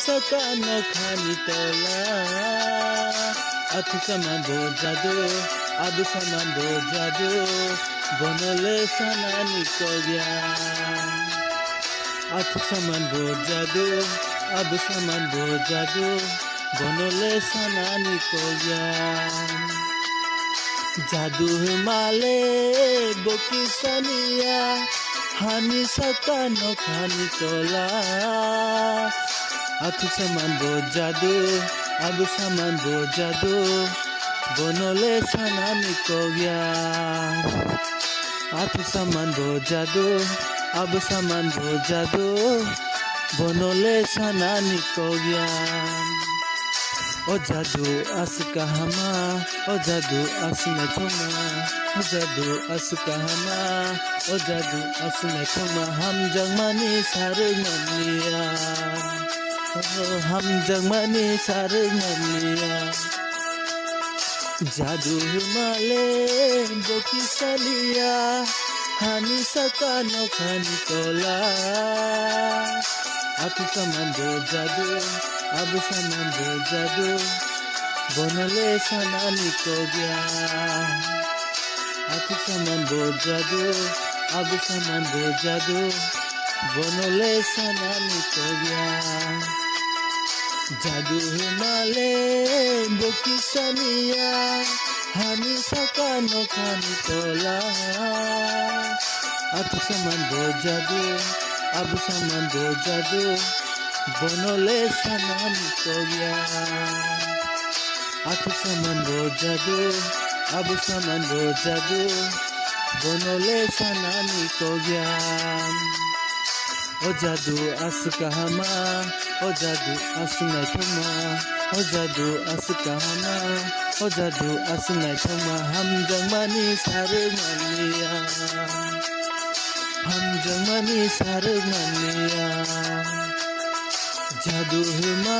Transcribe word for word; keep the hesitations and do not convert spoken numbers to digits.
Saka nokhani tola, athuksa manbo jadu, abwsa manbo jadu, bono le sanani kok ya. Athuksa manbo jadu, abwsa manbo jadu, bono le sanani kok ya. Jadu hwnma le bo kisani ya, hani saka nokhani tola. Athuksa manbo jadu, abwsa manbo jadu, bono le sanani kok ya. Athuksa manbo jadu, abwsa manbo jadu, bono le sanani kok ya. O jadu aswk kahama, o jadu aswk naithokma, o jadu aswk kahama, o jadu aswk naithokma, hamjakmani sarwk manliya, o hamjakmani sarwk manliya. Jadu hwnma le bo kisaliya, hani saka nokhani tola. Athuksa manbo jadu, abwsa manbo jadu, bono le sanani kok ya. Athuksa manbo jadu, abwsa manbo jadu, bono le sanani kok ya. Jadu hwnma le bo kisaniya, hani saka nokhani tola. Athuksa manbo jadu, abwsa manbo jadu, bono le sanani kok ya. Athuksa manbo jadu, abwsa manbo jadu, bono le sanani kok ya. O jadu aswk kahama, o jadu aswk naithokma, o jadu aswk kahama, o jadu aswk naithokma, hamjakmani sarwk manliya, hamjakmani sarwk manliya. Jadu hwnma